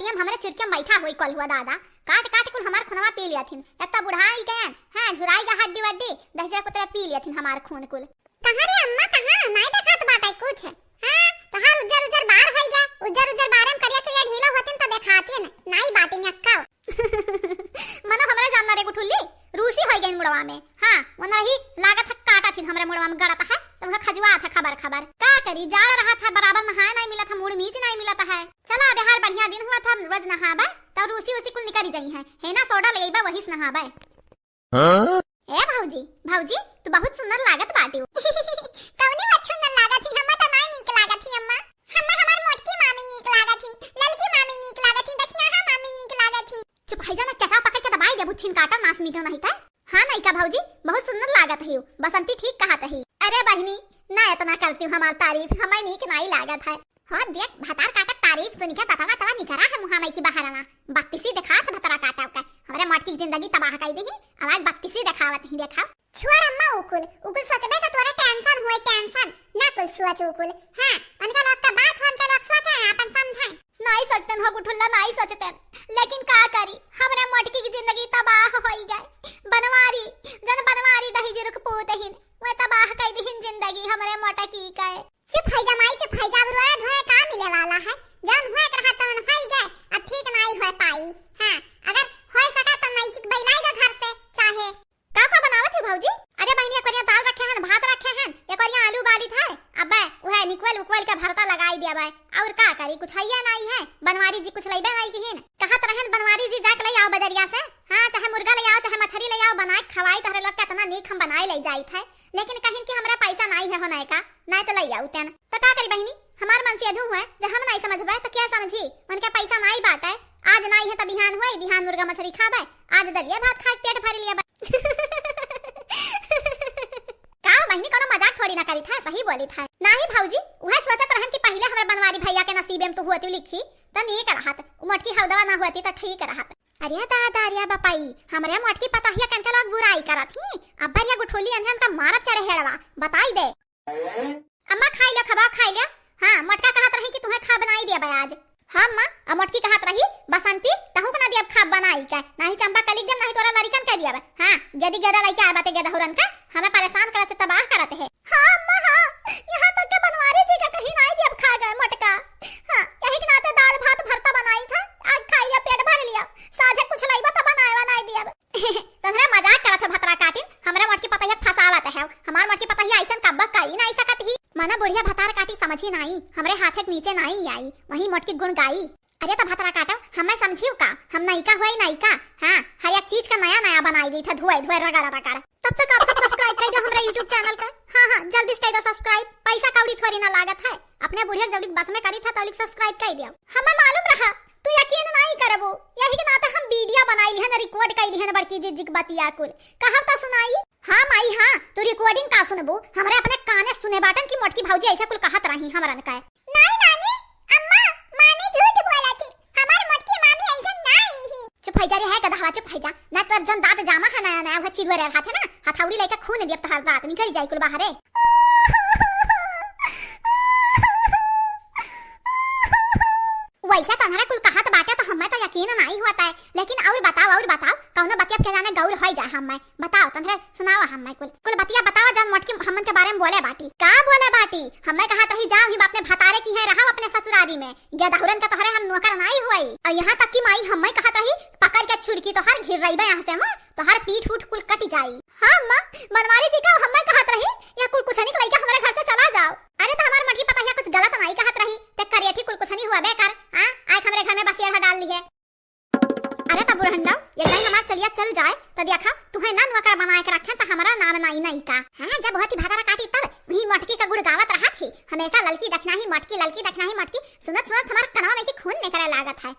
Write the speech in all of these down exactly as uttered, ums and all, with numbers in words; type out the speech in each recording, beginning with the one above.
एकदम हमरे चुरकिया में बैठा होई कल हुआ दादा, काट काट कुल हमार खुनवा पी लियथिन। एक तो बुढ़ाई गयन, हाँ, झुराई गा हड्डी वड्डी, दहिजरा कुतरे पी लियथिन हमार खून कुल। कहाँ रे अम्मा, कहाँ? नाई देखात बाटे कुछ। हाँ, तोहार उज्जर उज्जर बार होई गया, उज्जर उज्जर बारे में करिया करिया ढीला होतिन तो देखातिन, नाई बाटिन यक्का। मनो हमरे जानना रे गुठुल्ली, रूसी होई गइन मुड़वा में। हाँ, वो नहीं लागत है काटा थी हमरे मुड़वा में गड़त है, तो वह खजुआ था खबर खबर। का करी, जाड़ रहा था, बराबर नहाए नहीं मिला था, मुड़ मीच नहीं मिला था है। चला, बिहार बढ़िया दिन हुआ था, रोज नहाबे, तो रूसी उसी कुल निकरी जाई है, है ना, सोडा ले अइबे, वही से नहाबे। हाँ? ए भौजी, भौजी, तू बहुत सुंदर लागत बाटिउ। कौने बात सुंदर लागत ही? हम्मा त नाई नीक लागत ही अम्मा। हम्मा हमार मोटकी मामी नीक लागत ही, ललकी मामी नीक लागत ही, दखिनाहा मामी नीक लागत ही। चुप है जा ना, चचा पकड़ के दबाई देबू, छिन काटा नास मीठो नहीं त। हाँ नहीं का भौजी, बहुत सुंदर लागत ही, बसंती ठीक कहत ही। अरे बहिनी, ना इतना करती हमार तारीफ, हमें नीक नाई लागत है। हाँ देख, भतार काटक तारीफ सुन के ततवा तवा निकरा है मुहा मई की बहरवा। बत्तीसी देखात भतरा काटव का। हमरे मोटकी की जिंदगी तबाह कई देही, अब आज बत्तीसी देखावत ही देखा। छोड़ अम्मा उकुल, उकुल सोचबे तो तोरा tension हुए tension, ना कुल सोच उकुल। हाँ, उनके लोग का बात हो, उनके लोग सोचे, अपन समझे। नाई सोचतन हो गुठुल्ला, नाई सोचतन, लेकिन का करी, हमरे मोटकी की जिंदगी तबाह होई गए। बनवारी, जन बनवारी दही जिरुक पूत हिन, वह तबाह कई दिहिन जिंदगी हमरे मोटकी का। चुप है जा माई, चुप है जा, अब रोए धोए का मिले वाला है? जौन हुए के रहा तौन होई गए, अब ठीक नाई होए पाई। हाँ, अगर होए सका तो नाई की बैलाई दो घर से, चाहे। का का बनावत है भौजी? अरे बहिनी, एक ओरिया दाल रखे हैं, भात रखे हैं, एक ओरिया आलू उबाली था, अब वह निकल उकल के भरता लगाई दिया बे। और का करी, कुछ हैया नाई है, बनवारी जी कुछ लइबे नाई किहिन। कहत रहन बनवारी जी जाके ले आओ बजरिया से, हाँ, चाहे मुर्गा ले आओ, चाहे मछरी ले आओ, बनाए खवाई, तहरे लोग के इतना नीक हम बनाए ले जाइत है। लेकिन कहिन कि हमरा पैसा नाई है होने का, नाई तो लई आउतेन। तो का करी बहिनी, हमार मन से अधू हुए, जब हम नाई समझबे तो क्या समझी? उनके पैसा नाई बाटे, आज नाई है तो बिहान हुए, बिहान मुर्गा मछली खाबे, आज दलिया भात खाए पेट भर लिया बा। का बहिनी, कोनो मजाक थोड़ी ना करी था, सही बोली था। नाही भौजी, उहे सोचत रहन कि पहिले हमरे बनवारी भैया के नसीबे में तू होती लिखी, तो नीक रहत, उ मोटकी हौदवा ना होती तो ठीक रहत। अरे दादा, अरे बपाई, हमरे मोटकी पतहिया कनके लोग बुराई करत ही। अब्बर या गुठोली अनहन त मारब चढ़े हेड़वा, बताई दे। अम्मा खाई लो, खबा खाई लो। हाँ, मोटका कहत रही कि तुम्हें खा बनाई दिया बे आज। हाँ अम्मा, अब मोटकी कहत रही, बसंती, तहू के ना दियब खा बनाई के, नाही चंपा कली के दियब, नाही तोरा लड़िकन के दियब। हाँ, गेदी गेदा लइके आए बाटे गेदहुरन के, हमें परेशान करत है, तबाह करत है। हाँ अम्मा, हाँ, यहाँ तक के बनवारी जी का कहीं नाई दियब खा गए मोटका। हाँ, यही के नाते दाल भात भरता बनाई था, आज खाई लिया, पेट भर लिया, साझे कुछ लइबा तो बनाए बनाए दियब। तोहरे मजाक करत हो भतरा काटिन, हमरे मोटकी पतहिया फसावत है, हमार मोटकी पतहिया ऐसन कब्बा करी नाई सकत ही। मना बुढ़िया भतार काटी समझी नाई, हमरे हाथे के नीचे नाई आई, वही मोटकी गुण गाई। अरे तो भतरा काटो, हमें समझियो का? हम नयका हुए नयका। हाँ, हर एक चीज का नया नया बनाई दी था, धोए धोए रगड़ रगड़। तब तक आप सब subscribe कर दो हमरा YouTube channel का। हाँ, हाँ, जल्दी से कर दो subscribe, पैसा कौड़ी थोड़ी ना लागत है। अपने बुढ़िया जब बस में करी था, तब subscribe कर दियो। हमें मालूम रहा, तू यकीन नहीं करबो, यही के नाते हम video बनाई लिहन, record कर लिहन बड़की जिज्जी के बतिया कुल। कहब तो सुनाई। हाँ माई, हाँ, तू recording का सुनबू? हमरे अपने काने सुने बाटन कि मोटकी भौजी ऐसे कुल कहत रही हमरन का। नाई नानी, अम्मा, मामी झूठ बोलत ही। हमार मोटकी मामी ऐसन नाई ही। चुप है जा रे, है गदहवा, चुप है जा। ना तोर जौन दांत जामा है नया नया, वह चिरवे रहा थे ना, हथौड़ी लेके खून दियब तोहार दांत निकल जाई कुल बाहरे। वैसे तो हमरा कुल कहत बाटे तो हमें तो यकीन नाई होत है, लेकिन और बताओ, और बताओ, कौनो बतिया के जाने गौर होई जा हमें। बताओ, तोहरे सुनावा हमें कुल, कुल बतिया बतावा जौन मोटकी हमन के बारे में बोले बाटी। का बोले बाटी? हमें कहत रही जाओ ही अपने भतारे की है, रहो अपने ससुरारी में। गेदहुरन के तोहरे हम नौकर नाई हुई। और यहाँ तक कि माई हमें कहत रही पकड़ के चुरकी तोहर घिर रही बे यहाँ से, हाँ, तोहर पीठ उठ कुल कट जाई। हाँ अम्मा, बनवारी जी का हमें कहत रही, या कुल कुछ निकल के हमारे घर से चला जाओ। अरे तो हमार मोटकी पतहिया कुछ गलत नाई कहत रही, ते करियठी कुल कुछ नहीं हुआ बेकार, हाँ, आए हमरे घर में बसेरा डाल ली है। अरे त बुढ़ंडा, ये कहीं हमार चलिया चल जाए, त देखा, तुहे ना नौकर बनाए के रखे, त हमारा नाम नाई नाई का। हाँ, जब होती भतारा काटी तब वही मोटकी का गुड़ गावत रहत ही, हमेशा ललकी दखना ही मोटकी, ललकी दखना ही मोटकी, सुनत सुनत हमार कनवा में की खून निकरे लागत है।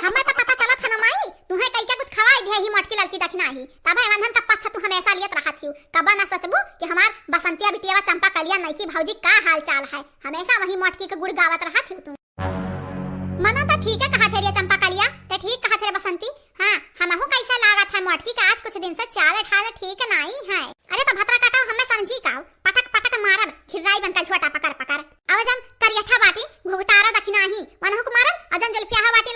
हमें त पता चलत है ना माई, तुहे कई के कुछ खवाई दिया ही मोटकी ललकी दखना ही, तब है वंधन का पक्ष तू हमेशा लियत रहत ही, कबा ना सोचबू कि हमार बसंतिया बिटियावा चंपा कलिया नईकी भौजी का हाल चाल है, हमेशा वही मोटकी का गुड़ गावत रहत ही तू। मना त ठीक है कहत है रे चंपा कलिया, ते ठीक कहत है रे बसंती। हाँ, हमहू कैसे लागत है मोटकी के आज कुछ दिन से चाल ढाल ठीक नाई है। अरे तो भतरा काटो, हमें समझी काओ, पटक पटक मारब, खिर्राई बनता झोटा पकड़ पकड़। अब जन करियठा बाटी, घुघटारा दखिनाही, मनहुक मारब, और जन जुल्फिया बाटी,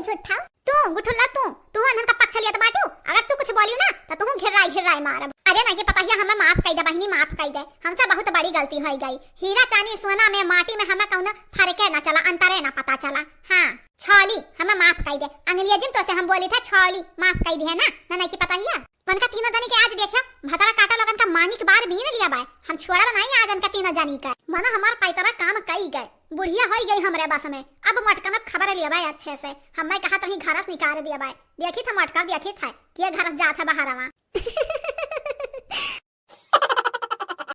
झूठा। तू गुठुल्ला, तू तू अनहन का पक्ष लियत बाटू। अगर तू कुछ बोलियो ना तो तू घिर्राई घिर्राई मारब। अरे नहीं, ये पता है, हमें माफ कई दे बहिनी, माफ कई दे। हमसे बहुत बड़ी गलती हो गई। हीरा चानी सोना में माटी में हमें कौनो फर्के ना चला, अंतरे ना पता चला। हाँ छोली, हमें माफ कई दे। अंग्रेजी में तो से हम बोली था छोली, माफ कई दे है ना, ना नहीं की पता हिया। उनका तीनों जनी के आज देखिया, भतरा काटा लोगन का मांगी के बार बीन लिया बाय। हम छोड़ा बनाई आज उनका तीनों जनी का। मना हमार पैतरा काम कई गए, बुढ़िया होई गई हमरे बस में। अब मटकन खबर लिया बाय अच्छे से। हम मैं कहा तभी घर से निकाल दिया बाय। देखी था मटका, देखी था कि ये घर से जात है बाहरवा।